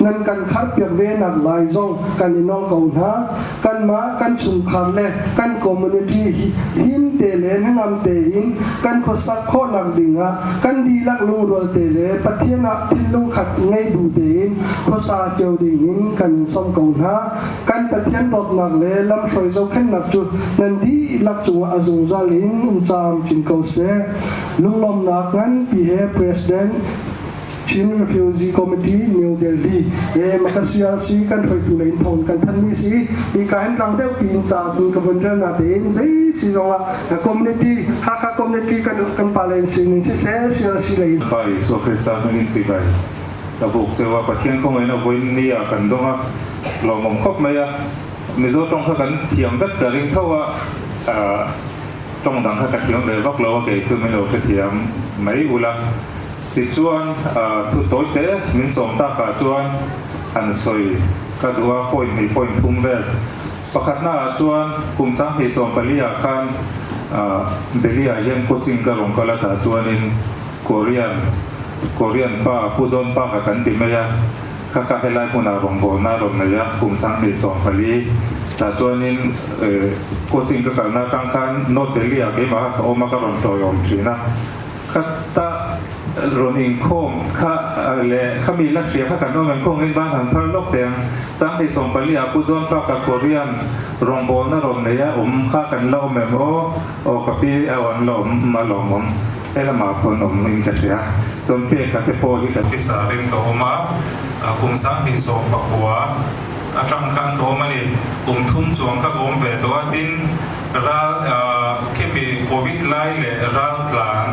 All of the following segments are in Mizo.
Nan kan kharpiak ve nak lai zong kan i nawl ko hna. Kanmah kan chungkhar le kan community him te le hnangam tein kan khuasak khawhnak dingah kan dihlak lungrual te le Pathian ah thinlung khat ngei bu tein khuasa cio dingin kan in sawm ko hna. Kan Pathian dawtnak le lamhruai zohkhenhnak cu nan dihlak cungah a zungzal in um camcin ko seh. Lunglawmhnak nganpi he President Chin Refugee Committee New Delhi he Makasialsi kan hruaitu lei in thawng kan thanmi si hi ka hin tlang deuh piin ca tu ka vun rel na tein zei si zongah community Hakha community kan kan pa len sin si se CRC lei Pa Jesuh Krista hmangin chibai ka buk chewa Pathian khawngaihna vawiin ni ah kan dawng a lawmawm khawp mai a Mizo tawng kha kan thiam vek ka ring tho a tawng dang kha ka thiam ve vak lo a kei chu min lo hrethiam mai ula. Tichuan, thu tawi te min sawm takah chuan han sawi ka duh a, point hnih point thum vel. Pakhatna ah chuan kum 20 40 ah khan Delhi ah hian coaching ka rawn kal a tah chuanin Korean Korean pa Pu Don Park a kan ti mai a, kha kha helai hmunah rawngbawlna a rawn nei a kum 20 40 tah chuanin coaching ka kalna atang khan North Delhi ah keimah kha ka awm a ka rawn tawiawm thin a. Kha ta rawn inkhawm kha leh khami la hria kha kan awm em khawng in van han phar lawk teh ang. Chang hei 14 ah Pu John Park a Korean rawngbawlna rawn nei a awm kha kan la awm em aw aw ka pi aw an la awm a lawmawm he lamah pawh an awm in ka hria. Chuan pek a te pawh hi ka Officer in ka awm a, kum 2019 atang khan ka awm a ni. Kum thum chuang kha ka awm ve tawh a tin Ral khemi Covid lai leh ral tlan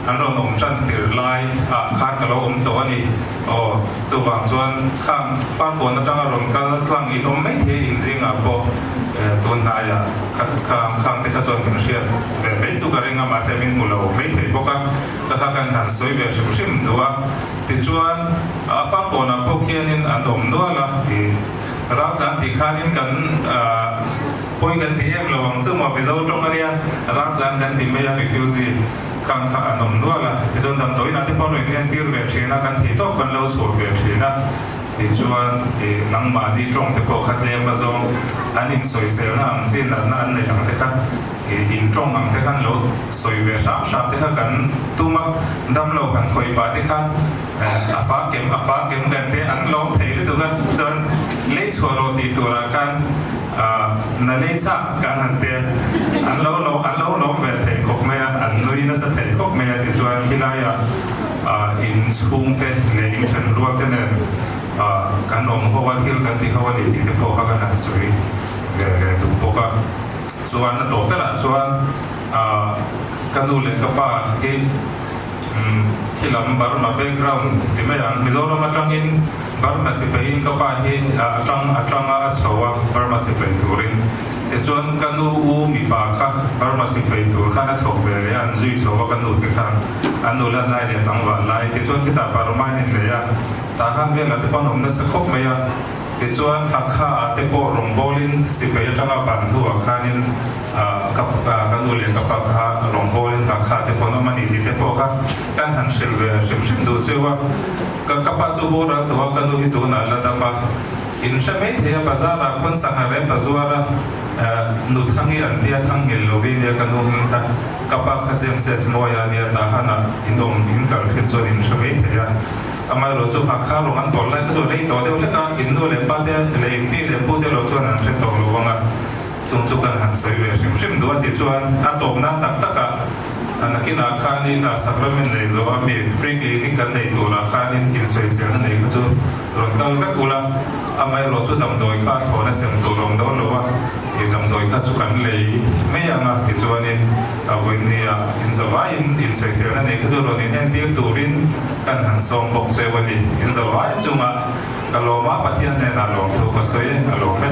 an rawn awm tan tir lai ah khan ka lo awm tawh a ni. Aw, chuvang chuan khang Farkawn atanga rawn kal tlang in awm mai thei in zingah pawh tun hnaiah khat khang khang te kha chuan min hriat ve mai chu ka ring a, mahse min hmu lo mai thei bawk a, ka kha kan han sawi ve hrim hrim duh a. Tichuan Farkawnah pawh khianin an awm nual a, i ral tlan tih khanin kan. Pawi kan ti em lo ang chu maw Mizo tawng a nia, raltlan kan ti mai a refugee khang kha an awm nual a, tichuan damdawiin ah te pawh an rawn entir ve thin a, kan thei tawp kan lo chhuah ve thin a, tichuan ih nangmahni tawng te pawh kha tlem a zawng an insawiselna ang chi natna an neih ang te kha ih in tawng ang te khan lo sawi ve hram hram te kha kan tum a, damlo han khawih pah te khan a fa kem a fa kem kan te an lawm thei lutuk a, chuan lei chhuah rawh tih turah khan. Na lei chak kan han te an lo lo an lo lawm ve thei khawp mai a, an nui nasa thei khawp mai a tichuan khilaiah in chhungte leh in thenrual te nen kan awm ho a, thil kan ti ho a ni tih te pawh kha kan han sawi ve leh duh bawk a. Chuan a tawp berah chuan ka nu leh ka pa hi khilam Burma background ti mai ang, Mizoram atangin Burma sipai in ka pa hi a tang a tang a a chho a Burma sipai turin. Tichuan ka nu u mipa kha Burma sipai tur khan a chho ve leh a, an zui chho a ka nu te khan an nu lan lai leh tlangval lai. Tichuan khitah Burma in in nei a, tah khan velah te pawh an awm nasa khawp mai a. Tichuan Hakha ah te pawh rawngbawlin sipai atanga ban hnuah khanin ka ka nu leh ka pa kha rawngbawlin Hakha te pawh an awm a ni tih te pawh kha kan han hrilh ve hrim hrim duh cheu a. Ka ka pa chu boral tawh a, ka nu hi tunah la dam a, in hre mai thei a, bazar ah khawn sangha rep a zuar a, nu Thangi an tia, Thang ngil lo vi nia ka nu hming kha, ka pa kha James S. Mawia a nia, tah han ah in awm in kal thin chuan in hre mai thei a, amaherawh chu Hakha rawng an tawlh lai kha chu a rei tawh deuh hlek a, in nu leh pa te leh in pi leh pu te lo chuan an hre tawh lo ang a, chung chu kan han sawi ve hrim hrim duh a tih chuan a tawp nan tak tak ah. A nakinah khanin a sacrament nei zawh a mi free clinic kan nei turah khanin insawiselna nei kha chu rawn kal vek ula, amaherawh chu damdawi kha a thlawhna sem tur a awm dawn lo a, i damdawi kha chu kan lei mai ang a tichuanin a vawinia inzavaiin insawiselna nei kha chu rawn inentir turin kan han sawm bawk cheu a ni. Inzavai chungah ka lawm a, Pathian hnenah lawmthu ka sawi a lawm e.